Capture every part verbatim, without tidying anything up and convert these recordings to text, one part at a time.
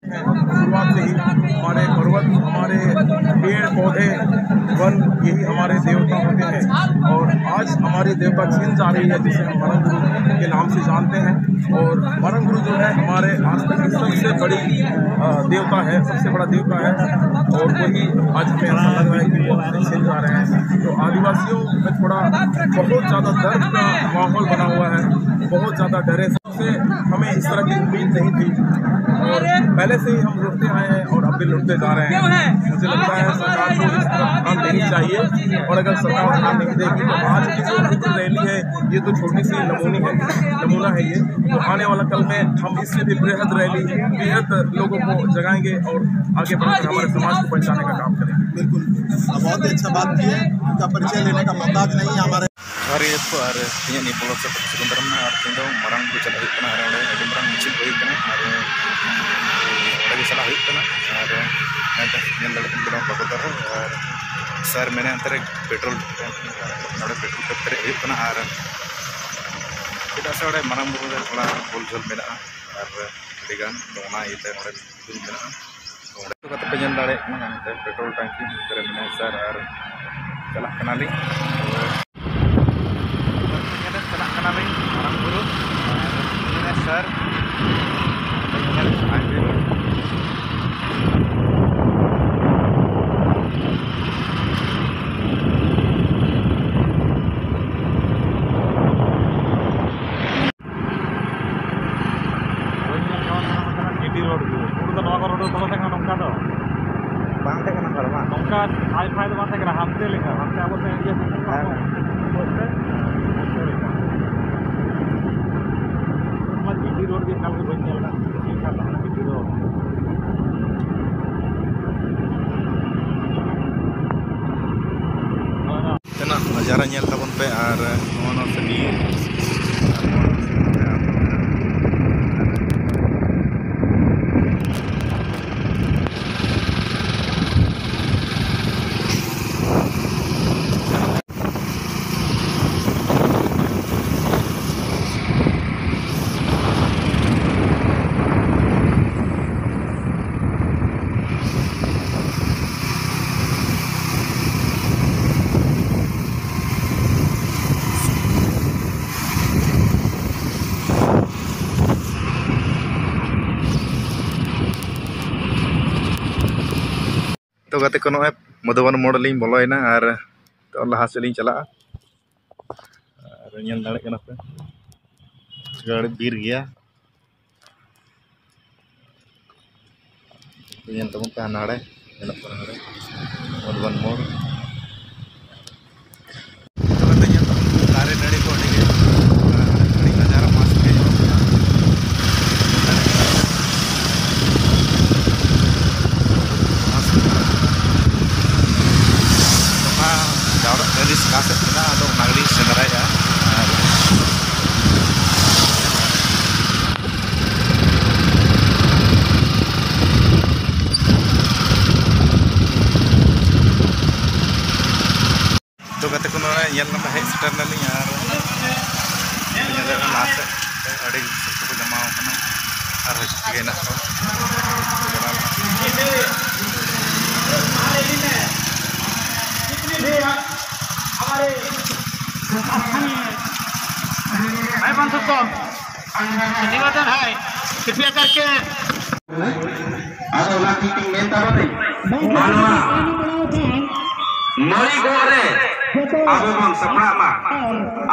शुरुआत से ही हमारे पर्वत, हमारे पेड़ पौधे, वन, यही हमारे देवता होते हैं। और आज हमारी देवता छिन जा रही है, जिसे हम मरंग गुरु के नाम से जानते हैं। और मरंग गुरु जो है, हमारे आज तक की सबसे बड़ी, अ, देवता है, सबसे बड़ा देवता है। और वही आज हमें ऐसा लग रहा है कि वो हमसे छिन जा रहे हैं। तो आदिवासियों में थोड़ा, बहुत ज़्यादा दर्द का माहौल बना हुआ है, बहुत ज़्यादा डर है। से हमें इस तरह की उम्मीद नहीं थी, और पहले से ही हम लुटते आए हैं और अब भी लुटते जा रहे हैं। मुझे लगता है, सरकार को इस तरफ ध्यान देनी चाहिए, और अगर सरकार ध्यान नहीं देगी, तो आज की जो रैली है, ये तो छोटी सी नमूनी है, नमूना है ये। तो आने वाला कल में हम इससे भी बृहद रैली, बृहद लोगों को जगाएंगे और आगे बढ़कर हमारे समाज को बचाने का काम करेंगे। बिल्कुल, बहुत ही अच्छा बात की है। उनका परिचय लेने का मोहताज नहीं है हमारे। ᱡᱚᱦᱟᱨ ᱜᱮ ᱡᱚᱛᱚ, ᱟᱨ ᱛᱮᱦᱮᱧᱟᱜ ᱱᱤᱭᱟᱹ ᱵᱞᱚᱜ ᱥᱮ ᱥᱤᱠᱟᱱᱫᱟᱨᱟᱢ ᱱᱟ, ᱟᱨ ᱛᱮᱦᱮᱧ ᱫᱚ ᱢᱟᱨᱟᱝ ᱵᱩᱨᱩ ᱪᱟᱞᱟᱜ ᱦᱩᱭᱩᱜ ᱠᱟᱱᱟ, ᱟᱨ ᱚᱸᱰᱮ ᱟᱹᱰᱤ ᱢᱟᱨᱟᱝ ᱢᱤᱪᱷᱤᱞ ᱦᱩᱭ ᱠᱟᱱᱟ, ᱟᱨ ᱚᱸᱰᱮ ᱜᱮ ᱪᱟᱞᱟᱜ ᱦᱩᱭᱩᱜ ᱠᱟᱱᱟ᱾ ᱟᱨ ᱧᱮᱞ ᱫᱟᱲᱮᱭᱟᱜ ᱠᱟᱱ ᱜᱮᱭᱟ ᱵᱟᱠᱚ ᱫᱚᱨ, ᱟᱨ ᱥᱟᱨ ᱢᱮᱱᱟᱭᱟ ᱚᱱᱛᱮ ᱨᱮ ᱯᱮᱴᱨᱳᱞ, ᱱᱚᱰᱮ ᱯᱮᱴᱨᱳᱞ ᱯᱮᱨᱮᱡ ᱦᱩᱭᱩᱜ ᱠᱟᱱᱟ, ᱟᱨ ᱪᱮᱫᱟᱜ ᱥᱮ ᱚᱸᱰᱮ ᱢᱟᱨᱟᱝ ᱵᱩᱨᱩ ᱨᱮ ᱛᱷᱚᱲᱟ ᱵᱳᱞ ᱡᱷᱳᱞ ᱢᱮᱱᱟᱜᱼᱟ, ᱟᱨ ᱟᱹᱰᱤ ᱜᱟᱱ, ᱛᱚ ᱚᱱᱟ ᱤᱭᱟᱹᱛᱮ ᱱᱚᱰᱮ ᱫᱩᱞ ᱢᱮᱱᱟᱜᱼᱟ᱾ ᱚᱸᱰᱮ ᱠᱟᱛᱮ ᱯᱮ ᱧᱮᱞ ᱫᱟᱲᱮᱭᱟᱜ ᱠᱟᱱᱟ, ᱦᱟᱱᱛᱮ ᱯᱮᱴᱨᱳᱞ ᱴᱟᱝᱠᱤ ᱱᱚᱛᱮ ᱨᱮ ᱢᱮᱱᱟᱭᱟ ᱥᱟᱨ, ᱟᱨ ᱪᱟᱞᱟᱜ ᱠᱟᱱᱟᱞᱤᱧ᱾ ᱛᱚᱵᱮ ᱧᱮᱞ ᱪᱟᱞᱟᱜ ᱠᱟᱱᱟᱞᱤᱧ ᱢᱟᱨᱟᱝ ᱵᱩᱨᱩ, ᱟᱨ ᱢᱮᱱᱟᱭᱟ ᱥᱟᱨ, ᱧᱮᱞ ᱦᱟᱭᱣᱮ ᱨᱳᱰ᱾ ᱵᱟᱹᱧ ᱧᱮᱞ ᱧᱟᱢ ᱠᱟᱱᱟ ᱱᱚᱝᱠᱟᱱᱟᱜ ᱡᱤ ᱴᱤ ᱨᱳᱰ ᱜᱮ᱾ ᱩᱱ ᱫᱚ ᱱᱚᱣᱟ ᱠᱚ ᱨᱳᱰ ᱫᱚ ᱵᱟᱝ ᱛᱟᱦᱮᱸ ᱠᱟᱱᱟ ᱱᱚᱝᱠᱟ ᱫᱚ᱾ ᱵᱟᱝ ᱛᱟᱦᱮᱸ ᱠᱟᱱᱟ ᱱᱚᱝᱠᱟ ᱫᱚ ᱵᱟᱝ? ᱱᱚᱝᱠᱟ ᱦᱟᱭ ᱯᱷᱟᱭ ᱫᱚ ᱵᱟᱝ ᱛᱟᱦᱮᱸ ᱠᱟᱱᱟ, ᱦᱟᱱᱛᱮ ᱞᱮᱠᱟ, ᱦᱟᱱᱛᱮ ᱟᱵᱚ ᱥᱮᱫ ᱤᱭᱟᱹ ᱥᱮᱫ ᱦᱮᱸ, ᱦᱮᱸ᱾ ᱦᱟᱱᱛᱮ ᱞᱮᱠᱟ᱾ ᱱᱚᱣᱟ ᱡᱤ ᱴᱤ ᱨᱳᱰ ᱜᱮ ᱮᱠᱟᱞ ᱜᱮ ᱵᱟᱹᱧ ᱧᱮᱞ ᱟᱠᱟᱫ, ᱪᱮᱫ ᱞᱮᱠᱟ ᱛᱟᱦᱮᱱᱟ ᱡᱤ ᱴᱤ ᱨᱳᱰ᱾ ᱛᱮᱱᱟᱜ ᱱᱟᱡᱟᱨᱟ ᱧᱮᱞ ᱛᱟᱵᱚᱱ ᱯᱮ, ᱟᱨ ᱱᱚᱣᱟ ᱱᱚᱣᱟ ᱥᱟᱺᱜᱤᱧ᱾ ᱛᱚ ᱜᱟᱛᱮ ᱠᱚ, ᱱᱚᱜᱼᱚᱭ ᱢᱚᱫᱷᱩᱵᱚᱱ ᱢᱳᱲ ᱞᱤᱧ ᱵᱚᱞᱚᱭᱮᱱᱟ ᱟᱨ ᱛᱚ ᱞᱟᱦᱟ ᱥᱮᱫ ᱞᱤᱧ ᱪᱟᱞᱟᱜᱼᱟ᱾ ᱟᱨ ᱧᱮᱞ ᱫᱟᱲᱮᱭᱟᱜ ᱠᱟᱱᱟ ᱯᱮ, ᱟᱹᱰᱤ ᱵᱤᱨ ᱜᱮᱭᱟ᱾ ᱧᱮᱞ ᱛᱟᱵᱚᱱ ᱯᱮ ᱦᱟᱱᱟ ᱦᱟᱸᱰᱮ ᱧᱮᱞᱚᱜ ᱠᱟᱱᱟ, ᱦᱟᱸᱰᱮ ᱢᱚᱫᱷᱩᱵᱚᱱ ᱢᱳᱲ᱾ ᱛᱚᱵᱮ ᱛᱮ ᱧᱮᱞ ᱛᱟᱵᱚᱱ ᱯᱮ ᱫᱟᱨᱮ ᱱᱟᱹᱲᱤ ᱠᱚ ᱟᱹᱰᱤ ᱜᱮ, ᱟᱹᱰᱤ ᱱᱟᱡᱟᱨᱟ ᱢᱚᱡᱽ ᱜᱮ ᱧᱮᱞᱚᱜ ᱠᱟᱱᱟ᱾ ᱚᱱᱟ ᱡᱟᱣᱨᱟᱜ ᱴᱟᱺᱰᱤ ᱚᱠᱟ ᱥᱮᱫ ᱢᱮᱱᱟᱜᱼᱟ, ᱟᱫᱚ ᱚᱱᱟ ᱜᱮᱞᱤᱧ ᱥᱮᱸᱫᱽᱨᱟᱭᱮᱫᱼᱟ᱾ ᱟᱨ ᱛᱚ ᱜᱟᱛᱮ ᱠᱚ, ᱱᱚᱰᱮ ᱧᱮᱞ ᱧᱟᱢ ᱦᱮᱡ ᱥᱮᱴᱮᱨ ᱱᱟᱞᱤᱧ ᱟᱨ ᱧᱮᱞ ᱞᱟᱦᱟ ᱥᱮᱫ ᱟᱹᱰᱤ ᱥᱚᱠᱛᱚ ᱠᱚ ᱡᱚᱢᱟᱣ ᱟᱠᱟᱱᱟ ᱟᱨ ᱦᱚᱸ ᱡᱟᱹᱥᱛᱤ ᱜᱮ ᱦᱮᱱᱟᱜ ᱠᱚᱣᱟ᱾ भाई बंधु को निवेदन है, कृपया करके ᱟᱫᱚ ᱚᱱᱟ ᱠᱷᱟᱹᱛᱤᱨ ᱛᱤᱧ ᱢᱮᱱ ᱛᱟᱵᱚᱱᱟᱹᱧ, ᱢᱟᱱᱣᱟ ᱢᱚᱬᱮ ᱜᱚᱜ ᱨᱮ ᱟᱵᱚ ᱵᱚᱱ ᱥᱟᱯᱲᱟᱜ ᱢᱟ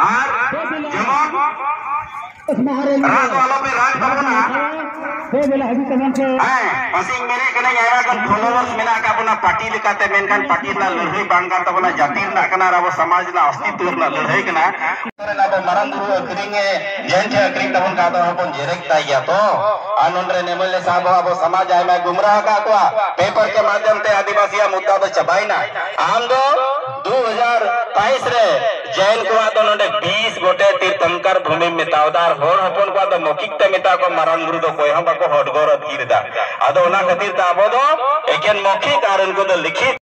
ᱟᱨ ᱡᱮᱢᱚᱱ ᱨᱟᱜ ᱫᱚ ᱟᱞᱚᱯᱮ ᱨᱟᱜ ᱛᱟᱵᱚᱱᱟ᱾ ᱦᱮᱸ, ᱯᱟᱥᱮᱧ ᱢᱮᱱᱮᱫ ᱠᱟᱹᱱᱟᱹᱧ, ᱟᱭᱢᱟ ᱜᱟᱱ followers ᱢᱮᱱᱟᱜ ᱟᱠᱟᱫ ᱵᱚᱱᱟ ᱯᱟᱨᱴᱤ ᱞᱮᱠᱟᱛᱮ, ᱢᱮᱱᱠᱷᱟᱱ ᱯᱟᱨᱴᱤ ᱨᱮᱱᱟᱜ ᱞᱟᱹᱲᱦᱟᱹᱭ ᱵᱟᱝ ᱠᱟᱱ ᱛᱟᱵᱚᱱᱟ, ᱡᱟᱹᱛᱤ ᱨᱮᱱᱟᱜ ᱠᱟᱱᱟ ᱟᱨ ᱟᱵᱚ ᱥᱚᱢᱟᱡᱽ ᱨᱮᱱᱟᱜ ᱚᱥᱛᱤᱛᱣᱚ ᱨᱮᱱᱟᱜ ᱞᱟᱹᱲᱦᱟᱹᱭ ᱠᱟᱱᱟ᱾ ᱨᱮᱱ ᱟᱵᱚ ᱢᱟᱨᱟᱝ ᱵᱩᱨᱩ ᱟᱹᱠᱷᱨᱤᱧ ᱮ ᱡᱮᱱ ᱴᱷᱮᱱ ᱟᱹᱠᱷᱨᱤᱧ ᱛᱟᱵᱚᱱ ᱠᱷᱟᱱ ᱟᱫᱚ ᱦᱚᱸ ᱵᱚᱱ ᱡᱮᱨᱮᱫ ᱛᱟᱭ ᱜᱮᱭᱟ ᱛᱚ᱾ ᱟᱨ ᱱᱚᱰᱮ ᱨᱮᱱ MLA ᱥᱟᱦᱮᱵ ᱦᱚᱸ ᱟᱵᱚ ᱥᱚᱢᱟᱡᱽ ᱟᱭᱢᱟᱭ ᱜᱩᱢᱨᱟᱦ ᱟᱠᱟᱫ ᱠᱚᱣᱟ᱾ ᱯᱮᱯᱟᱨ ᱠᱮ ᱢᱟᱫᱷᱭᱚᱢ ᱛᱮ ᱟᱹᱫᱤᱵᱟᱹᱥᱤᱭᱟᱜ ᱢᱩᱫᱽᱫᱟ ᱫᱚ ᱪᱟᱵᱟᱭᱮᱱᱟ᱾ ᱟᱢ ᱫᱚ ᱫᱩ ᱦᱟᱡᱟᱨ ᱛᱮᱭᱤᱥ ᱨᱮ ᱡᱮᱱ ᱠᱚᱣᱟᱜ ᱫᱚ ᱱᱚᱰᱮ ᱵᱤᱥ ᱜᱚᱴᱮᱡ ᱛᱤᱨᱛᱷᱚᱝᱠᱟᱨ ᱵᱷᱩᱢᱤᱢ ᱢᱮᱛᱟᱣ ᱮᱫᱟ, ᱟᱨ ᱦᱚᱲ ᱦᱚᱯᱚᱱ ᱠᱚᱣᱟᱜ ᱫᱚ ᱢᱚᱠᱷᱤᱠ ᱛᱮ ᱢᱮᱛᱟ ᱠᱚ ᱢᱟᱨᱟᱝ ᱵᱩᱨᱩ ᱫᱚ ᱚᱠᱚᱭ ᱦᱚᱸ ᱵᱟᱠᱚ ᱦᱚᱰᱜᱚᱨ ᱟᱹᱛᱠᱤᱨ ᱮᱫᱟ᱾ ᱟᱫᱚ ᱚᱱᱟ ᱠᱷᱟᱹᱛᱤᱨ ᱛᱮ ᱟᱵᱚ ᱫᱚ ᱮᱠᱮᱱ ᱢᱚᱠᱷᱤᱠ ᱟᱨ ᱩᱱᱠᱩ ᱫᱚ ᱞᱤᱠᱷᱤᱛ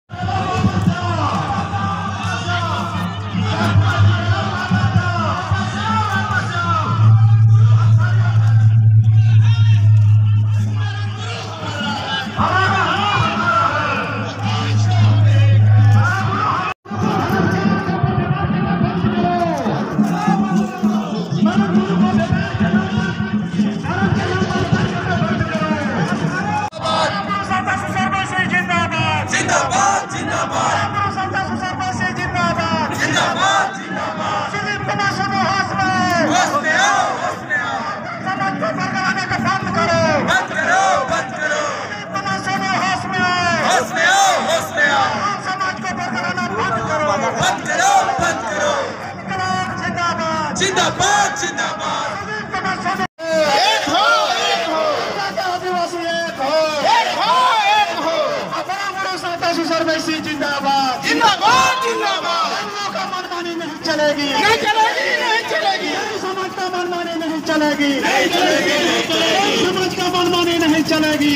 सर्वेसी जिंदाबाद। जिंदाबाद, जिंदाबाद। का मनमानी नहीं चलेगी। नहीं चलेगी, नहीं चलेगी। समाज का मनमानी नहीं चलेगी। नहीं चलेगी, नहीं चलेगी। समाज का मनमानी नहीं चलेगी।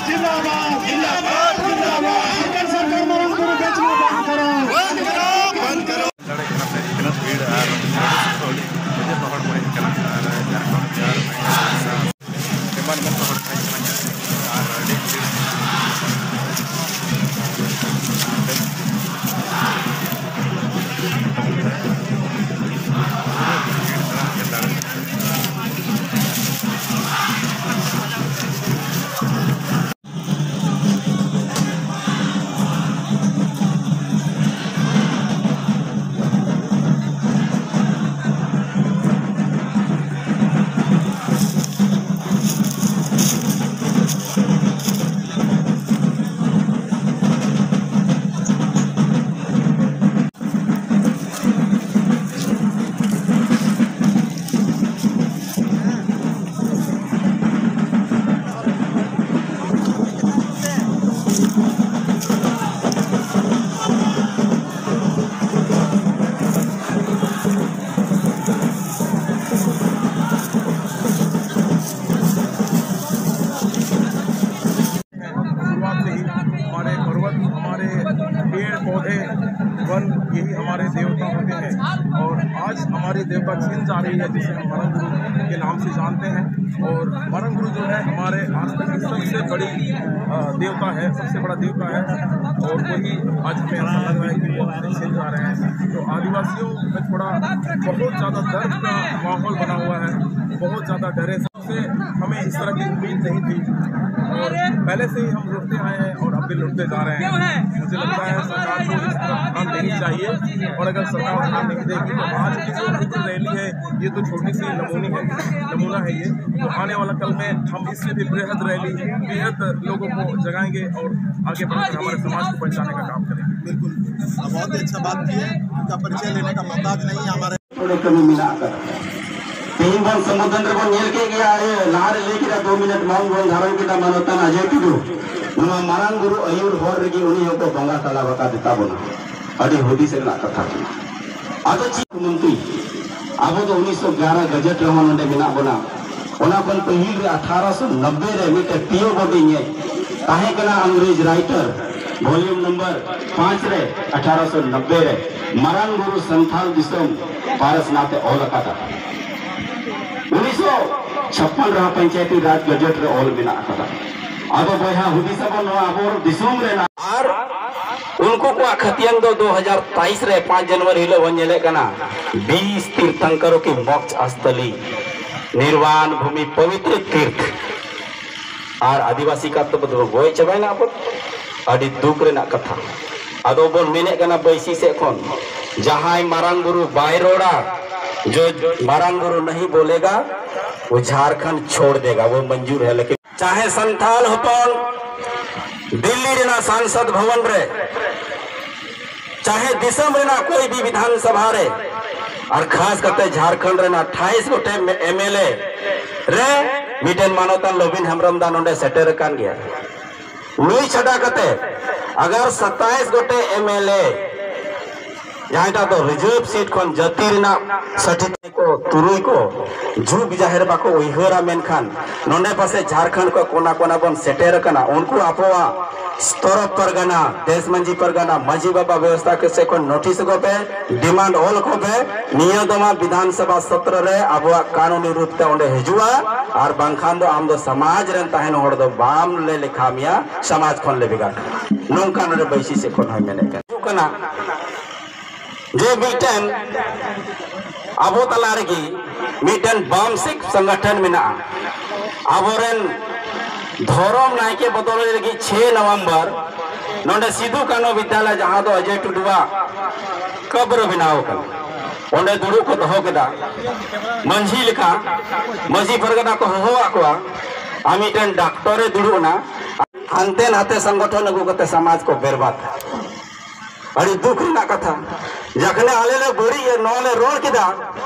जिंदाबाद, जिंदाबाद, जिंदाबाद। सरकार, सरकार, मरम गुरु बेचना बंद करो। बंद करो, बंद करो। ᱫᱟᱲᱮᱭᱟᱜ ᱠᱟᱱᱟ ᱯᱮ, ᱤᱱᱟᱹᱜ ᱵᱷᱤᱲ ᱟᱨ ᱟᱹᱰᱤ ᱦᱚᱲ ᱠᱚ ᱦᱮᱡ ᱟᱠᱟᱱᱟ ᱟᱨ ᱡᱷᱟᱲᱠᱷᱚᱸᱰ ᱵᱤᱦᱟᱨ ᱮᱢᱟᱱ ᱮᱢᱟᱱ ᱠᱚ ᱦᱚᱲ ᱠᱚ ᱦᱮᱡ ᱟᱠᱟᱱᱟ ᱟᱨ ᱟᱹᱰᱤ ᱵᱷᱤᱲ᱾ शुरुआत से ही हमारे पर्वत, हमारे पेड़ पौधे, वन, यही हमारे देवता होते हैं। और आज हमारी देवता छिन जा रही है, जिसे हम मरंग गुरु के नाम से जानते हैं। और मरंग गुरु जो है, हमारे आस्था की सबसे बड़ी, अ, देवता है, सबसे बड़ा देवता है। और वही आज हमें ऐसा लग रहा है कि वो हमसे छिन जा रहे हैं। तो आदिवासियों में थोड़ा, बहुत ज़्यादा दर्द का माहौल बना हुआ है, बहुत ज़्यादा डर है। से हमें इस तरह की उम्मीद नहीं थी और पहले से ही हम लुटते आए हैं और अब भी लुटते जा रहे हैं। मुझे लगता है सरकार को इस तरफ ध्यान देनी चाहिए और अगर सरकार ध्यान नहीं देगी तो आज की जो रुद्र रैली है, ये तो छोटी सी नमूनी है, नमूना है ये। तो आने वाला कल में हम इससे भी बृहद रैली, बृहद लोगों को जगाएंगे और आगे बढ़कर हमारे समाज को बचाने का काम करेंगे। बिल्कुल, बहुत ही अच्छा बात की है। उनका परिचय लेने का मौका आज नहीं है हमारे ᱠᱟᱹᱢᱤ ᱢᱮᱱᱟᱜ ᱟᱠᱟᱫᱟ᱾ ᱛᱮᱦᱮᱧ ᱵᱚᱱ ᱥᱚᱢᱵᱳᱫᱷᱚᱱ ᱨᱮᱵᱚᱱ ᱧᱮᱞ ᱠᱮᱫ ᱜᱮᱭᱟ, ᱟᱨ ᱞᱟᱦᱟᱨᱮ ᱞᱟᱹᱭ ᱠᱮᱫᱟ, ᱫᱩ ᱢᱤᱱᱤᱴ ᱢᱟᱲᱟᱝ ᱵᱚᱱ ᱫᱷᱟᱨᱚᱱ ᱠᱮᱫᱟ ᱢᱟᱱᱚᱛᱟᱱ ᱚᱡᱚᱭ ᱴᱩᱰᱩ᱾ ᱱᱚᱣᱟ ᱢᱟᱨᱟᱝ ᱵᱩᱨᱩ ᱟᱹᱭᱩᱨ ᱦᱚᱨ ᱨᱮᱜᱮ ᱩᱱᱤ ᱦᱚᱸᱠᱚ ᱵᱚᱸᱜᱟ ᱛᱟᱞᱟ ᱟᱠᱟᱫᱮ ᱛᱟᱵᱚᱱᱟ᱾ ᱟᱹᱰᱤ ᱦᱩᱫᱤᱥ ᱨᱮᱱᱟᱜ ᱠᱟᱛᱷᱟ ᱠᱟᱱᱟ᱾ ᱟᱫᱚ ᱪᱮᱫ ᱢᱚᱱᱛᱨᱤ, ᱟᱵᱚ ᱫᱚ ᱩᱱᱤᱥᱥᱚ ᱜᱮᱭᱟᱨᱟ ᱜᱟᱡᱮᱴ ᱨᱮᱦᱚᱸ ᱱᱚᱰᱮ ᱢᱮᱱᱟᱜ ᱵᱚᱱᱟ᱾ ᱚᱱᱟ ᱠᱷᱚᱱ ᱯᱟᱹᱦᱤᱞ ᱨᱮ ᱟᱴᱷᱟᱨᱚᱥᱚ ᱱᱚᱵᱵᱳᱭ ᱨᱮ ᱢᱤᱫᱴᱮᱱ ᱯᱤᱭᱳ ᱵᱳᱨᱰᱤᱝ ᱮ ᱛᱟᱦᱮᱸ ᱠᱟᱱᱟ, ᱟᱝᱨᱮᱡᱽ ᱨᱟᱭᱴᱟᱨ, volume number ᱯᱟᱸᱪ ᱨᱮ, ᱟᱴᱷᱟᱨᱚᱥᱚ ᱱᱚᱵᱵᱳᱭ ᱨᱮ ᱢᱟᱨᱟᱝ ᱵᱩᱨᱩ ᱥᱟᱱᱛᱷᱟᱞ ᱫᱤᱥᱚᱢ ᱯᱟᱨᱟᱥᱱᱟᱛᱷ ᱮ ᱚᱞ ᱟᱠᱟᱫᱟ᱾ ᱩᱱᱤᱥᱥᱚ ᱪᱷᱟᱯᱯᱟᱱ ᱨᱮᱦᱚᱸ ᱯᱚᱧᱪᱟᱭᱮᱛᱤ ᱨᱟᱡᱽ ᱜᱟᱡᱮᱴ ᱨᱮ ᱚᱞ ᱢᱮᱱᱟᱜ ᱟᱠᱟᱫᱟ᱾ ᱟᱫᱚ ᱵᱚᱭᱦᱟ, ᱦᱩᱫᱤᱥ ᱟᱵᱚᱱ ᱱᱚᱣᱟ ᱟᱵᱚ ᱫᱤᱥᱚᱢ ᱨᱮᱱᱟᱜ᱾ ᱟᱨ ᱩᱱᱠᱩ ᱠᱚᱣᱟᱜ ᱠᱷᱟᱹᱛᱤᱭᱟᱹᱝ ᱫᱚ ᱫᱩ ᱦᱟᱡᱟᱨ ᱛᱮᱭᱤᱥ ᱨᱮ ᱯᱟᱸᱪ ᱡᱟᱱᱩᱣᱟᱨᱤ ᱦᱤᱞᱳᱜ ᱵᱚᱱ ᱧᱮᱞᱮᱫ ᱠᱟᱱᱟ, ᱵᱤᱥ ᱛᱤᱨᱛᱷᱟᱝᱠᱟᱨᱚ ᱠᱤ ᱢᱚᱠᱥ ᱟᱥᱛᱷᱚᱞᱤ, ᱱᱤᱨᱵᱟᱱ ᱵᱷᱩᱢᱤ ᱯᱚᱵᱤᱛᱨᱚ ᱛᱤᱨᱛᱷ᱾ ᱟᱨ ᱟᱹᱫᱤᱵᱟᱹᱥᱤ ᱠᱟᱛ ᱫᱚ ᱜᱚᱡ ᱪᱟᱵᱟᱭᱮᱱᱟ ᱟᱵᱚ᱾ ᱟᱹᱰᱤ ᱫᱩᱠ ᱨᱮᱱᱟᱜ ᱠᱟᱛᱷᱟ᱾ ᱟᱫᱚ ᱵᱚᱱ ᱢᱮᱱᱮᱫ ᱠᱟᱱᱟ ᱵᱟᱹᱭᱥᱤ ᱥᱮᱫ ᱠᱷᱚᱱ, ᱡᱟᱦᱟᱸᱭ ᱢᱟᱨᱟᱝ ᱵᱩᱨᱩ ᱵᱟᱭ ᱨᱚᱲᱟ, ᱡᱚ ᱢᱟᱨᱟᱝ ᱵᱩᱨᱩ ᱱᱟᱦᱤ ᱵᱚᱞᱮᱜᱟ, ᱣᱚ ᱡᱷᱟᱨᱠᱷᱚᱸᱰ ᱪᱷᱳᱲ ᱫᱮᱜᱟ, ᱣᱚ ᱢᱚᱧᱡᱩᱨ ᱦᱮ, ᱞᱮᱠᱤᱱ ᱪᱟᱦᱮ ᱥᱟᱱᱛᱟᱞ ᱦᱚᱯᱚᱱ ᱫᱤᱞᱞᱤ ᱨᱮᱱᱟᱜ ᱥᱟᱝᱥᱚᱫ ᱵᱷᱚᱵᱚᱱ ᱨᱮ, ᱪᱟᱦᱮ ᱫᱤᱥᱚᱢ ᱨᱮᱱᱟᱜ ᱠᱳᱭ ᱵᱷᱤ ᱵᱤᱫᱷᱟᱱ ᱥᱚᱵᱷᱟ ᱨᱮ, ᱟᱨ ᱠᱷᱟᱥ ᱠᱟᱛᱮ ᱡᱷᱟᱨᱠᱷᱚᱸᱰ ᱨᱮᱱᱟᱜ ᱟᱴᱷᱟᱭᱤᱥ ᱜᱚᱴᱮᱡ ᱮᱢ ᱮᱞ ᱮ ᱨᱮ ᱢᱤᱫᱴᱮᱱ ᱢᱟᱱᱚᱛᱟᱱ ᱞᱚᱵᱤᱱ ᱦᱮᱢᱵᱨᱚᱢ ᱫᱟ ᱱᱚᱰᱮ ᱥᱮᱴᱮᱨ ᱟᱠᱟᱱ ᱜᱮᱭᱟ᱾ ᱱᱩᱭ ᱪᱷᱟᱰᱟ ᱠᱟᱛᱮ ᱟᱜᱟᱨ ᱥᱟᱛᱟᱭᱤᱥ ᱜᱚᱴᱮᱡ ᱮᱢ ᱮᱞ ᱮ, ᱡᱟᱦᱟᱸᱭᱴᱟᱜ ᱫᱚ ᱨᱤᱡᱟᱨᱵᱷ ᱥᱤᱴ ᱠᱷᱚᱱ ᱡᱟᱹᱛᱤ ᱨᱮᱱᱟᱜ ᱥᱟᱹᱴᱷᱤ ᱠᱚ ᱛᱩᱨᱩᱭ ᱠᱚ ᱡᱩᱜᱽ ᱡᱟᱦᱮᱨ ᱵᱟᱠᱚ ᱩᱭᱦᱟᱹᱨᱟ, ᱢᱮᱱᱠᱷᱟᱱ ᱱᱚᱰᱮ ᱯᱟᱥᱮ ᱡᱷᱟᱨᱠᱷᱚᱸᱰ ᱠᱚ ᱠᱚᱱᱟ ᱠᱚᱱᱟ ᱵᱚᱱ ᱥᱮᱴᱮᱨ ᱟᱠᱟᱱᱟ, ᱩᱱᱠᱩ ᱟᱵᱚᱣᱟᱜ ᱛᱚᱨᱚᱯ ᱯᱟᱨᱜᱟᱱᱟ, ᱫᱮᱥ ᱢᱟᱹᱡᱷᱤ ᱯᱟᱨᱜᱟᱱᱟ, ᱢᱟᱹᱡᱷᱤ ᱵᱟᱵᱟ ᱵᱮᱵᱚᱥᱛᱷᱟ ᱠᱚ ᱥᱮᱫ ᱠᱷᱚᱱ ᱱᱳᱴᱤᱥ ᱠᱚ ᱯᱮ, ᱰᱤᱢᱟᱱᱰ ᱚᱞ ᱠᱚ ᱯᱮ, ᱱᱤᱭᱟᱹ ᱫᱚᱢᱟ ᱵᱤᱫᱷᱟᱱ ᱥᱚᱵᱷᱟ ᱥᱚᱛᱨᱚ ᱨᱮ ᱟᱵᱚᱣᱟᱜ ᱠᱟᱹᱱᱩᱱᱤ ᱨᱩᱯ ᱛᱮ ᱚᱸᱰᱮ ᱦᱤᱡᱩᱜᱼᱟ, ᱟᱨ ᱵᱟᱝᱠᱷᱟᱱ ᱫᱚ ᱟᱢ ᱫᱚ ᱥᱚᱢᱟᱡᱽ ᱨᱮᱱ ᱛᱟᱦᱮᱱ ᱦᱚᱲ ᱫᱚ ᱵᱟᱢ ᱞᱮ ᱞᱮᱠᱷᱟ ᱢᱮᱭᱟ, ᱥᱚᱢᱟᱡᱽ ᱠᱷᱚᱱ ᱞᱮ ᱵᱷᱮᱜᱟᱨ ᱠᱟᱢᱟ᱾ ᱱᱚᱝᱠᱟ ᱱᱚᱰᱮ ᱵᱟᱹᱭᱥᱤ ᱥᱮᱫ ᱠᱷᱚᱱ ᱦᱚᱸᱭ ᱢᱮᱱᱮᱫ ᱠᱟᱱᱟ᱾ ᱦᱩᱭᱩᱜ ᱠᱟᱱᱟ ᱡᱮ ᱢᱤᱫᱴᱮᱱ ᱟᱵᱚ ᱛᱟᱞᱟ ᱨᱮᱜᱮ ᱢᱤᱫᱴᱮᱱ ᱵᱟᱢᱥᱤᱠ ᱥᱚᱝᱜᱚᱴᱷᱚᱱ ᱢᱮᱱᱟᱜᱼᱟ᱾ ᱟᱵᱚᱨᱮᱱ ᱫᱷᱚᱨᱚᱢ ᱱᱟᱭᱠᱮ ᱵᱚᱫᱚᱞ ᱞᱟᱹᱜᱤᱫ ᱪᱷᱮᱭ ᱱᱚᱵᱷᱮᱢᱵᱚᱨ ᱱᱚᱰᱮ ᱥᱤᱫᱩ ᱠᱟᱹᱱᱦᱩ ᱵᱤᱫᱽᱭᱟᱞᱚᱭ, ᱡᱟᱦᱟᱸ ᱫᱚ ᱚᱡᱚᱭ ᱴᱩᱰᱩᱣᱟᱜ ᱠᱟᱵᱨ ᱵᱮᱱᱟᱣ ᱠᱟᱱᱟ, ᱚᱸᱰᱮ ᱫᱩᱲᱩᱵ ᱠᱚ ᱫᱚᱦᱚ ᱠᱮᱫᱟ᱾ ᱢᱟᱹᱡᱷᱤ ᱞᱮᱠᱟ ᱢᱟᱹᱡᱷᱤ ᱯᱟᱨᱜᱟᱱᱟ ᱠᱚ ᱦᱚᱦᱚᱣᱟᱫ ᱠᱚᱣᱟ, ᱟᱨ ᱢᱤᱫᱴᱮᱱ ᱰᱟᱠᱛᱚᱨᱮ ᱫᱩᱲᱩᱵ ᱮᱱᱟ᱾ ᱦᱟᱱᱛᱮ ᱱᱟᱛᱮ ᱥᱚᱝᱜᱚᱴᱷᱚᱱ ᱟᱹᱜᱩ ᱠᱟᱛᱮ ᱥᱚᱢᱟᱡᱽ ᱠᱚ ᱵᱮᱨᱵᱟᱫ᱾ ᱟᱹᱰᱤ ᱫᱩᱠ ᱨᱮᱱᱟᱜ ᱠᱟᱛᱷᱟ᱾ ᱡᱚᱠᱷᱚᱱᱮ ᱟᱞᱮ ᱞᱮ ᱵᱟᱹᱲᱤᱡ ᱱᱚᱣᱟ ᱞᱮ ᱨᱚᱲ ᱠᱮᱫᱟ,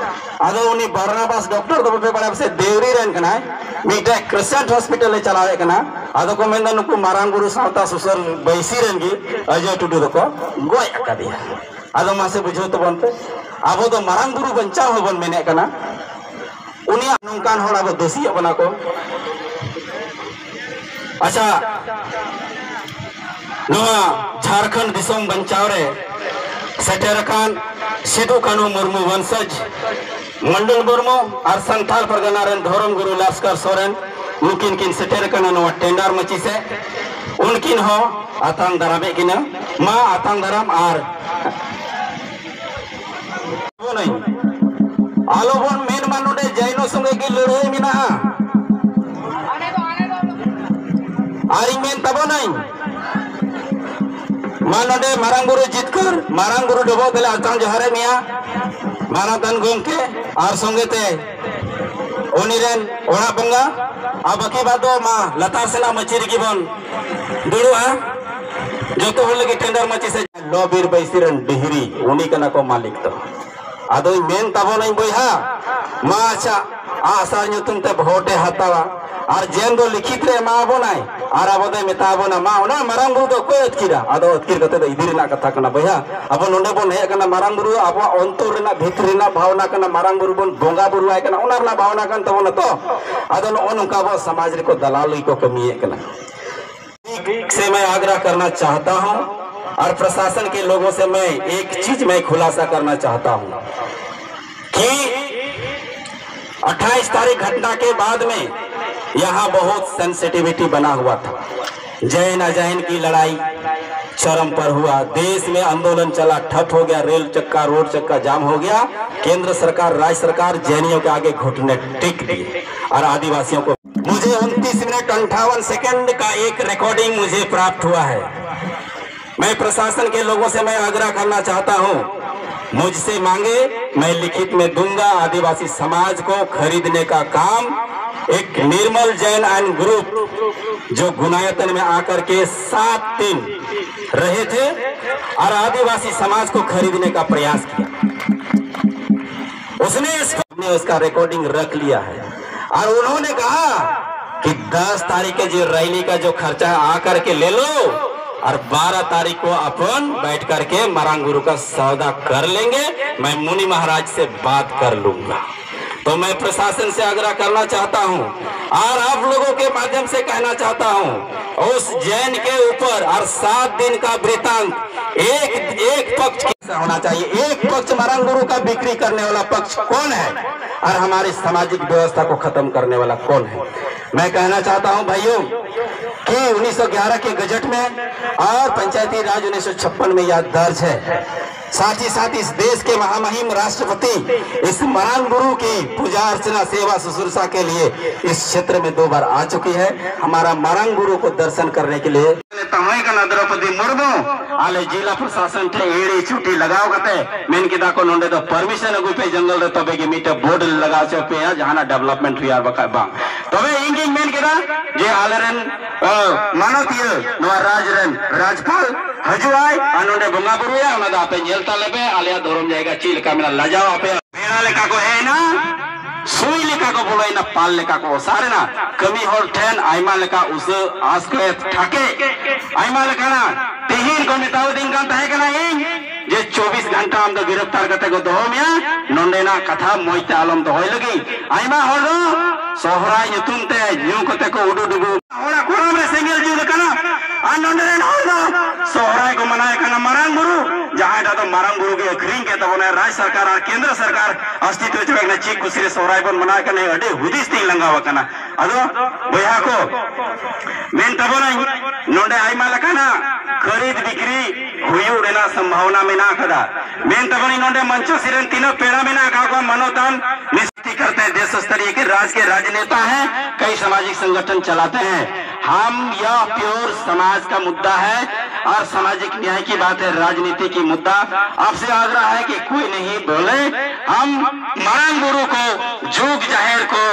ᱟᱫᱚ ᱩᱱᱤ ᱵᱟᱨᱱᱟᱵᱟᱥ ᱰᱚᱠᱴᱚᱨ ᱫᱚ ᱵᱟᱯᱮ ᱵᱟᱲᱟᱭᱟ ᱥᱮ, ᱫᱮᱣᱨᱤ ᱨᱮᱱ ᱠᱟᱱᱟᱭ, ᱢᱤᱫᱴᱮᱡ ᱠᱨᱤᱥᱪᱤᱭᱟᱱ ᱦᱚᱥᱯᱤᱴᱟᱞ ᱮ ᱪᱟᱞᱟᱣᱮᱫ ᱠᱟᱱᱟ᱾ ᱟᱫᱚ ᱠᱚ ᱢᱮᱱᱫᱟ ᱱᱩᱠᱩ ᱢᱟᱨᱟᱝ ᱵᱩᱨᱩ ᱥᱟᱶᱛᱟ ᱥᱩᱥᱟᱹᱨ ᱵᱟᱹᱭᱥᱤ ᱨᱮᱱ ᱜᱮ ᱚᱡᱚᱭ ᱴᱩᱰᱩ ᱫᱚᱠᱚ ᱜᱚᱡ ᱟᱠᱟᱫᱮᱭᱟ᱾ ᱟᱫᱚ ᱢᱟᱥᱮ ᱵᱩᱡᱷᱟᱹᱣ ᱛᱟᱵᱚᱱ ᱯᱮ, ᱟᱵᱚ ᱫᱚ ᱢᱟᱨᱟᱝ ᱵᱩᱨᱩ ᱵᱟᱧᱪᱟᱣ ᱦᱚᱸᱵᱚᱱ ᱢᱮᱱᱮᱫ ᱠᱟᱱᱟ, ᱩᱱᱤᱭᱟᱜ ᱱᱚᱝᱠᱟᱱ ᱦᱚᱲ ᱟᱵᱚ ᱫᱳᱥᱤᱭᱮᱫ ᱵᱚᱱᱟ ᱠᱚ᱾ ᱟᱪᱪᱷᱟ, ᱱᱚᱣᱟ ᱡᱷᱟᱲᱠᱷᱚᱸᱰ ᱫᱤᱥᱚᱢ ᱵᱟᱧᱪᱟᱣ ᱨᱮ ᱥᱮᱴᱮᱨ ᱟᱠᱟᱱ ᱥᱤᱫᱩ ᱠᱟᱹᱱᱦᱩ ᱢᱩᱨᱢᱩ ᱵᱚᱝᱥᱚᱡᱽ ᱢᱚᱱᱰᱚᱞ ᱢᱩᱨᱢᱩ ᱟᱨ ᱥᱟᱱᱛᱟᱲ ᱯᱟᱨᱜᱟᱱᱟ ᱨᱮᱱ ᱫᱷᱚᱨᱚᱢ ᱜᱩᱨᱩ ᱞᱟᱥᱠᱟᱨ ᱥᱚᱨᱮᱱ, ᱱᱩᱠᱤᱱ ᱠᱤᱱ ᱥᱮᱴᱮᱨ ᱟᱠᱟᱱᱟ ᱱᱚᱣᱟ ᱴᱮᱱᱰᱟᱨ ᱢᱟᱹᱪᱤ ᱥᱮᱫ᱾ ᱩᱱᱠᱤᱱ ᱦᱚᱸ ᱟᱛᱟᱝ ᱫᱟᱨᱟᱢᱮᱫ ᱠᱤᱱᱟ᱾ ᱢᱟ ᱟᱛᱟᱝ ᱫᱟᱨᱟᱢ ᱟᱨ ᱵᱚᱱᱟᱹᱧ᱾ ᱟᱞᱚ ᱵᱚᱱ ᱢᱮᱱ ᱢᱟ ᱱᱚᱰᱮ ᱡᱟᱭᱱᱚ ᱥᱚᱸᱜᱮ ᱜᱮ ᱞᱟᱹᱲᱦᱟᱹᱭ ᱢᱮᱱᱟᱜᱼᱟ᱾ ᱟᱨᱤᱧ ᱢᱮᱱ ᱛᱟᱵᱚᱱᱟᱹᱧ, ᱢᱟ ᱱᱚᱰᱮ ᱢᱟᱨᱟᱝ ᱵᱩᱨᱩ ᱡᱤᱛᱠᱟᱹᱨ, ᱢᱟᱨᱟᱝ ᱵᱩᱨᱩ ᱰᱚᱵᱚᱜ ᱛᱮᱞᱮ ᱟᱛᱟᱝ ᱡᱚᱦᱟᱨᱮᱫ ᱢᱮᱭᱟ, ᱢᱟᱱᱚᱛᱟᱱ ᱜᱚᱢᱠᱮ, ᱟᱨ ᱥᱚᱸᱜᱮ ᱛᱮ ᱩᱱᱤ ᱨᱮᱱ ᱚᱲᱟᱜ ᱵᱚᱸᱜᱟ, ᱟᱨ ᱵᱟᱹᱠᱤ ᱵᱟᱫ ᱫᱚ ᱢᱟ ᱞᱟᱛᱟᱨ ᱥᱮᱱᱟᱜ ᱢᱟᱹᱪᱤ ᱨᱮᱜᱮ ᱵᱚᱱ ᱫᱩᱲᱩᱵᱼᱟ᱾ ᱡᱚᱛᱚ ᱦᱚᱲ ᱞᱟᱹᱜᱤᱫ ᱴᱮᱱᱰᱟᱨ ᱢᱟᱹᱪᱤ ᱥᱮ ᱞᱚ ᱵᱤᱨ ᱵᱟᱹᱭᱥᱤ ᱨᱮᱱ ᱰᱤᱦᱨᱤ, ᱩᱱᱤ ᱠᱟᱱᱟ ᱠᱚ ᱢᱟᱹᱞᱤᱠ ᱫᱚ᱾ ᱟᱫᱚᱧ ᱢᱮᱱ ᱛᱟᱵᱚᱱᱟᱹᱧ ᱵᱚᱭᱦᱟ, ᱢᱟ ᱟᱪᱪᱷᱟ, ᱟᱜᱼᱥᱟᱨ ᱧᱩᱛᱩᱢ ᱛᱮ ᱵᱷᱳᱴ ᱮ ᱦᱟᱛᱟᱣᱟ, ᱟᱨ ᱡᱮᱱ ᱫᱚ ᱞᱤᱠᱷᱤᱛ ᱨᱮ ᱮᱢᱟ ᱵᱚᱱᱟᱭ, ᱟᱨ ᱟᱵᱚ ᱫᱚᱭ ᱢᱮᱛᱟ ᱵᱚᱱᱟ, ᱢᱟ ᱚᱱᱟ ᱢᱟᱨᱟᱝ ᱵᱩᱨᱩ ᱫᱚ ᱚᱠᱚᱭ ᱟᱹᱛᱠᱤᱨᱟ? ᱟᱫᱚ ᱟᱹᱛᱠᱤᱨ ᱠᱟᱛᱮ ᱫᱚ ᱤᱫᱤ ᱨᱮᱱᱟᱜ ᱠᱟᱛᱷᱟ ᱠᱟᱱᱟ ᱵᱚᱭᱦᱟ᱾ ᱟᱵᱚ ᱱᱚᱰᱮ ᱵᱚᱱ ᱦᱮᱡ ᱟᱠᱟᱱᱟ, ᱢᱟᱨᱟᱝ ᱵᱩᱨᱩ ᱟᱵᱚᱣᱟᱜ ᱚᱱᱛᱚᱨ ᱨᱮᱱᱟᱜ, ᱵᱷᱤᱛᱨᱤ ᱨᱮᱱᱟᱜ ᱵᱷᱟᱣᱱᱟ ᱠᱟᱱᱟ, ᱢᱟᱨᱟᱝ ᱵᱩᱨᱩ ᱵᱚᱱ ᱵᱚᱸᱜᱟ ᱵᱩᱨᱩᱣᱟᱭ ᱠᱟᱱᱟ, ᱚᱱᱟ ᱨᱮᱱᱟᱜ ᱵᱷᱟᱣᱱᱟ ᱠᱟᱱ ᱛᱟᱵᱚᱱᱟ ᱛᱚ᱾ ᱟᱫᱚ ᱱᱚᱜᱼᱚ ᱱᱚᱝᱠᱟ ᱟᱵᱚᱣᱟᱜ ᱥᱚᱢᱟᱡᱽ ᱨᱮᱠᱚ ᱫᱟᱞᱟᱞᱤ ᱠᱚ ᱠᱟᱹᱢᱤᱭᱮᱫ ᱠᱟᱱᱟ᱾ से मैं आग्रह करना चाहता हूं और प्रशासन के लोगों से मैं एक चीज मैं खुलासा करना चाहता हूं कि अट्ठाईस तारीख घटना के बाद में यहां बहुत सेंसिटिविटी बना हुआ था। जैन अजैन की लड़ाई चरम पर हुआ, देश में आंदोलन चला, ठप हो गया, रेल चक्का, रोड चक्का जाम हो गया। केंद्र सरकार, राज्य सरकार जैनियों के आगे घुटने टेक दिए और आदिवासियों को मुझे उनतीस मिनट अंठावन सेकंड का एक रिकॉर्डिंग मुझे प्राप्त हुआ है। मैं प्रशासन के लोगों से मैं आग्रह करना चाहता हूं, मुझसे मांगे, मैं लिखित में दूंगा। आदिवासी समाज को खरीदने का काम एक निर्मल जैन एंड ग्रुप जो गुनायतन में आकर के सात दिन रहे थे और आदिवासी समाज को खरीदने का प्रयास किया। उसने इसको, उसने उसका रिकॉर्डिंग रख लिया है और उन्होंने कहा कि दस तारीख के जो रैली का जो खर्चा है, आकर के ले लो और बारह तारीख को अपन बैठ करके मरांग गुरु का सौदा कर लेंगे। मैं मुनि महाराज से बात कर लूंगा। तो मैं प्रशासन से आग्रह करना चाहता हूं और आप लोगों के माध्यम से कहना चाहता हूं, उस जैन के ऊपर और सात दिन का वृतांत एक एक पक्ष से होना चाहिए। एक पक्ष मरांग गुरु का बिक्री करने वाला पक्ष कौन है और हमारी सामाजिक व्यवस्था को खत्म करने वाला कौन है? मैं कहना चाहता हूं भाइयों कि उन्नीस सौ ग्यारह के गजट में और पंचायती राज उन्नीस सौ छप्पन में यह दर्ज है। साथ ही साथ इस देश के महामहिम राष्ट्रपति इस मरांग गुरु की पूजा अर्चना, सेवा, शुश्रूषा के लिए इस क्षेत्र में दो बार आ चुकी है। हमारा मरांग गुरु को दर्शन करने के लिए ᱛᱟᱦᱮᱸ ᱠᱟᱱᱟ ᱫᱨᱚᱯᱚᱫᱤ ᱢᱩᱨᱢᱩ, ᱟᱞᱮ ᱡᱤᱞᱟ ᱯᱨᱚᱥᱟᱥᱚᱱ ᱴᱷᱮᱱ ᱮᱲᱤ ᱪᱩᱴᱤ ᱞᱟᱜᱟᱣ ᱠᱟᱛᱮ ᱢᱮᱱ ᱠᱮᱫᱟ ᱠᱚ, ᱱᱚᱸᱰᱮ ᱫᱚ ᱯᱟᱨᱢᱤᱥᱚᱱ ᱟᱹᱜᱩᱭ ᱯᱮ, ᱡᱚᱝᱜᱚᱞ ᱨᱮ, ᱛᱚᱵᱮ ᱜᱮ ᱢᱤᱫᱴᱮᱡ ᱵᱳᱨᱰ ᱞᱮ ᱞᱟᱜᱟᱣ ᱦᱚᱪᱚ ᱯᱮᱭᱟ, ᱡᱟᱦᱟᱱᱟᱜ ᱰᱮᱵᱷᱞᱚᱯᱢᱮᱱᱴ ᱦᱩᱭᱩᱜᱼᱟ, ᱟᱨ ᱵᱟᱠᱷᱟᱡ ᱵᱟᱝ᱾ ᱛᱚᱵᱮ ᱤᱧ ᱜᱤᱧ ᱢᱮᱱ ᱠᱮᱫᱟ ᱡᱮ ᱟᱞᱮᱨᱮᱱ, ᱟᱸ, ᱢᱟᱱᱚᱛᱤᱭᱟᱹ ᱱᱚᱣᱟ ᱨᱟᱡᱽ ᱨᱮᱱ ᱨᱟᱡᱽᱯᱟᱞ ᱦᱤᱡᱩᱜ ᱟᱭ ᱟᱨ ᱱᱚᱸᱰᱮ ᱵᱚᱸᱜᱟ ᱵᱩᱨᱩᱭᱟ, ᱚᱱᱟ ᱫᱚ ᱟᱯᱮ ᱧᱮᱞ ᱛᱟᱞᱮ ᱯᱮ, ᱟᱞᱮᱭᱟᱜ ᱫᱷᱚᱨᱚᱢ ᱡᱟᱭᱜᱟ ᱪᱮᱫ ᱞᱮᱠᱟ ᱢᱮᱱᱟᱜᱼᱟ, ᱞᱟᱡᱟᱣ ᱟᱯᱮ᱾ ᱵᱮᱲᱟ ᱞᱮᱠᱟ ᱠᱚ ᱦᱮᱡ ᱮᱱᱟ, ᱥᱩᱭ ᱞᱮᱠᱟ ᱠᱚ ᱵᱚᱞᱚᱭᱮᱱᱟ, ᱯᱟᱞ ᱞᱮᱠᱟ ᱠᱚ ᱚᱥᱟᱨ ᱮᱱᱟ᱾ ᱠᱟᱹᱢᱤ ᱦᱚᱲ ᱴᱷᱮᱱ ᱟᱭᱢᱟ ᱞᱮᱠᱟ ᱩᱥᱟᱹ, ᱟᱥᱠᱮᱛ, ᱴᱷᱟᱠᱮ, ᱟᱭᱢᱟ ᱞᱮᱠᱟᱱᱟᱜ᱾ ᱛᱮᱦᱮᱧ ᱠᱚ ᱢᱮᱛᱟᱣᱟᱫᱤᱧ ᱠᱟᱱ ᱛᱟᱦᱮᱸ ᱠᱟᱱᱟ ᱤᱧ ᱡᱮ ᱪᱚᱵᱵᱤᱥ ᱜᱷᱚᱱᱴᱟ ᱟᱢ ᱫᱚ ᱜᱤᱨᱯᱷᱛᱟᱨ ᱠᱟᱛᱮ ᱠᱚ ᱫᱚᱦᱚ ᱢᱮᱭᱟ, ᱱᱚᱸᱰᱮᱱᱟᱜ ᱠᱟᱛᱷᱟ ᱢᱚᱡᱽ ᱛᱮ ᱟᱞᱚᱢ ᱫᱚᱦᱚᱭ ᱞᱟᱹᱜᱤᱫ᱾ ᱟᱭᱢᱟ ᱦᱚᱲ ᱫᱚ ᱥᱚᱦᱨᱟᱭ ᱧᱩᱛᱩᱢ ᱛᱮ ᱧᱩ ᱠᱟᱛᱮ ᱠᱚ ᱩᱰᱩ ᱰᱩᱵᱩ᱾ ᱦᱚᱲᱟᱜ ᱠᱚᱲᱟᱢ ᱨᱮ ᱥᱮᱸᱜᱮᱞ ᱡᱩᱞ ᱟᱠᱟᱱᱟ ᱟᱨ ᱱᱚᱸᱰᱮ ᱨᱮᱱ ᱦᱚᱲ ᱫᱚ ᱥᱚᱦᱨᱟᱭ ᱠᱚ ᱢᱟᱱᱟᱣᱮᱫ ᱠᱟᱱᱟ ᱢᱟᱨᱟᱝ ᱵᱩᱨᱩ, ᱡᱟᱦᱟᱸᱭ ᱴᱟᱜ ᱫᱚ ᱢᱟᱨᱟᱝ ᱵᱩᱨᱩ ᱜᱮ ᱟᱹᱠᱷᱨᱤᱧ ᱠᱮᱫ ᱛᱟᱵᱚᱱᱟᱭ ᱨᱟᱡᱽ ᱥᱚᱨᱠᱟᱨ ᱟᱨ ᱠᱮᱱᱫᱨᱚ ᱥᱚᱨᱠᱟᱨ ᱚᱥᱛᱤᱛᱣ ᱪᱟᱵᱟᱭ ᱠᱟᱱᱟ᱾ ᱪᱮᱫ ᱠᱩᱥᱤ ᱨᱮ ᱥᱚᱦᱨᱟᱭ ᱵᱚᱱ ᱢᱟᱱᱟᱣᱮᱫ ᱠᱟᱱᱟ, ᱟᱹᱰᱤ ᱦᱩᱫᱤᱥ ᱛᱤᱧ ᱞᱟᱸᱜᱟᱣ ᱟᱠᱟᱱᱟ᱾ ᱟᱫᱚ ᱵᱚᱭᱦᱟ ᱠᱚ, ᱢᱮᱱ ᱛᱟᱵᱚᱱᱟᱹᱧ, ᱱᱚᱸᱰᱮ ᱟᱭᱢᱟ ᱞᱮᱠᱟᱱᱟᱜ ᱠᱷᱟᱹᱨᱤᱫ ᱵᱤᱠᱨᱤ ᱦᱩᱭᱩᱜ ᱨᱮᱱᱟᱜ ᱥᱚᱢᱵᱷᱟᱵᱚᱱᱟ ᱢᱮᱱᱟᱜ ᱟᱠᱟᱫᱟ᱾ ᱢᱮᱱ ᱛᱟᱵᱚᱱᱟᱹᱧ, ᱱᱚᱸᱰᱮ ᱢᱚᱧᱪᱚᱥᱤ ᱨᱮᱱ ᱛᱤᱱᱟᱹᱜ ᱯᱮᱲᱟ ᱢᱮᱱᱟᱜ ᱟᱠᱟᱫ ᱠᱚᱣᱟ, ᱢᱟᱱᱚᱛᱟᱱ ᱢᱤᱥᱛᱤ ᱠᱟᱨᱛᱮ ᱫᱮᱥ ᱥᱛᱚᱨᱤᱭ ᱠᱤ ᱨᱟᱡᱽ ᱠᱮ ᱨᱟᱡᱽᱱᱮᱛᱟ ᱦᱮᱸ, ᱠᱟᱹᱭ ᱥᱟᱢᱟᱡᱤᱠ ᱥᱚᱝᱜᱚᱴᱷᱚᱱ ᱪᱟᱞᱟᱛᱮ ᱦᱮᱸ, ᱦᱟᱢ ᱭᱟ ᱯᱤᱭᱳᱨ ᱥᱚᱢᱟᱡᱽ ᱠᱟ ᱢᱩᱫᱽᱫᱟ ᱦᱮ, और सामाजिक न्याय की बात है, राजनीति की मुद्दा। आपसे आग्रह है कि कोई नहीं बोले, हम मारांग बुरु को, जोग जाहिर को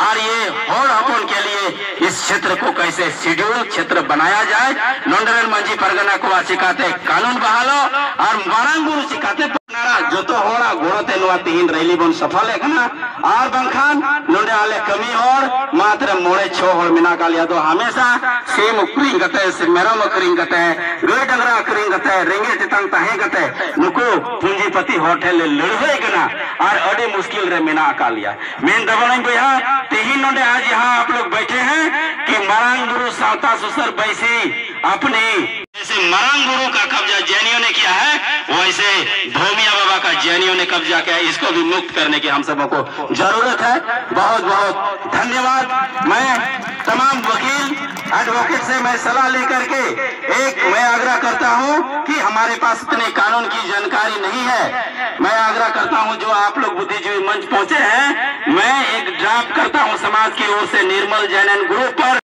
और ये होड़ हपन के लिए इस क्षेत्र को कैसे शेड्यूल क्षेत्र बनाया जाए, नोंडरन मंझी परगना को चिकाते कानून बहालो और मारांग बुरु चिकाते ᱟᱯᱱᱟᱨᱟᱜ ᱡᱚᱛᱚ ᱦᱚᱲᱟᱜ ᱜᱚᱲᱚ ᱛᱮ ᱱᱚᱣᱟ ᱛᱤᱦᱤᱧ ᱨᱮᱞᱤ ᱵᱚᱱ ᱥᱚᱯᱷᱚᱞᱮᱫ ᱠᱟᱱᱟ᱾ ᱟᱨ ᱵᱟᱝᱠᱷᱟᱱ ᱱᱚᱰᱮ ᱟᱞᱮ ᱠᱟᱹᱢᱤ ᱦᱚᱲ ᱢᱟᱛᱨᱮ ᱢᱚᱬᱮ ᱪᱷᱚ ᱦᱚᱲ ᱢᱮᱱᱟᱜ ᱟᱠᱟᱫ ᱞᱮᱭᱟ᱾ ᱫᱚ ᱦᱟᱢᱮᱥᱟ ᱥᱤᱢ ᱟᱹᱠᱷᱨᱤᱧ ᱠᱟᱛᱮ ᱥᱮ ᱢᱮᱨᱚᱢ ᱟᱹᱠᱷᱨᱤᱧ ᱠᱟᱛᱮ, ᱜᱟᱹᱭ ᱰᱟᱝᱨᱟ ᱟᱹᱠᱷᱨᱤᱧ ᱠᱟᱛᱮ, ᱨᱮᱸᱜᱮᱡ ᱛᱮᱛᱟᱝ ᱛᱟᱦᱮᱸ ᱠᱟᱛᱮ ᱱᱩᱠᱩ ᱯᱩᱸᱡᱤᱯᱟᱹᱛᱤ ᱦᱚᱲ ᱴᱷᱮᱱ ᱞᱮ ᱞᱟᱹᱲᱦᱟᱹᱭ ᱠᱟᱱᱟ ᱟᱨ ᱟᱹᱰᱤ ᱢᱩᱥᱠᱤᱞ ᱨᱮ ᱢᱮᱱᱟᱜ ᱟᱠᱟᱫ ᱞᱮᱭᱟ᱾ ᱢᱮᱱ ᱫᱟᱵᱚᱱᱟᱹᱧ ᱵᱚᱭᱦᱟ, ᱛᱤᱦᱤᱧ ᱱᱚᱰᱮ ᱟᱡ ᱡᱟᱦᱟᱸ ᱟᱯ ᱞᱳᱜ ᱵᱟᱭᱴᱷᱮ ᱦᱮᱸ ᱠᱤ ᱢᱟᱨᱟᱝ ᱵᱩᱨᱩ ᱥᱟᱶᱛᱟ ᱥᱩᱥᱟᱹᱨ ᱵᱟᱹᱭᱥᱤ ᱟᱯᱱᱤ ᱡᱮᱥᱮ ᱢᱟᱨᱟᱝ ᱵᱩᱨᱩ ᱠᱟ ᱠᱟᱵᱽᱡᱟ ᱡᱮ ᱮᱱ ᱭᱩ ᱱᱮ ᱠᱤᱭᱟ ᱦᱮ, ᱣᱮᱥᱮ ᱫᱷᱚᱢᱤᱭᱟ ᱵᱟᱵᱟ ᱠᱟ ᱡᱮ ᱮᱱ ᱭᱩ ᱱᱮ ᱠᱟᱵᱽᱡᱟ ᱠᱤᱭᱟ, ᱤᱥᱠᱳ ᱵᱷᱤ ᱢᱩᱠᱛ ᱠᱟᱨᱱᱮ ᱠᱤ ᱦᱟᱢ ᱥᱚᱵᱷᱳ ᱠᱳ ᱡᱟᱨᱩᱨᱚᱛ ᱦᱮ᱾ ᱵᱚᱦᱚᱛ ᱵᱚᱦᱚᱛ ᱫᱷᱚᱱᱭᱚᱵᱟᱫ᱾ ᱢᱮ ᱛᱟᱢᱟᱢ ᱣᱟᱠᱤᱞ ᱮᱰᱵᱷᱚᱠᱮᱴ ᱥᱮ ᱢᱮ ᱥᱟᱞᱟᱦ ᱞᱮᱠᱟᱨ ᱠᱮ ᱮᱠ ᱢᱮ ᱟᱜᱽᱨᱟ ᱠᱟᱨᱛᱟ ᱦᱩ ᱠᱤ ᱦᱟᱢᱟᱨᱮ ᱯᱟᱥ ᱤᱛᱱᱮ ᱠᱟᱱᱩᱱ ᱠᱤ ᱡᱟᱱᱠᱟᱨᱤ ᱱᱟᱦᱤ ᱦᱮ᱾ ᱢᱮ ᱟᱜᱽᱨᱟ ᱠᱟᱨᱛᱟ ᱦᱩ ᱡᱚ ᱟᱯ ᱞᱳᱜ ᱵᱩᱫᱷᱤᱡᱤᱵᱤ ᱢᱚᱧᱪ ᱯᱚᱦᱚᱸᱪᱮ ᱦᱮ, ᱢᱮ ᱮᱠ ᱰᱨᱟᱯᱷ ᱠᱟᱨᱛᱟ ᱦᱩ ᱥᱚᱢᱟᱡᱽ ᱠᱤ ᱳᱨ ᱥᱮ ᱱᱤᱨᱢᱚᱞ ᱡᱮᱱᱮᱱ ᱜᱨᱩᱯ ᱯᱟᱨ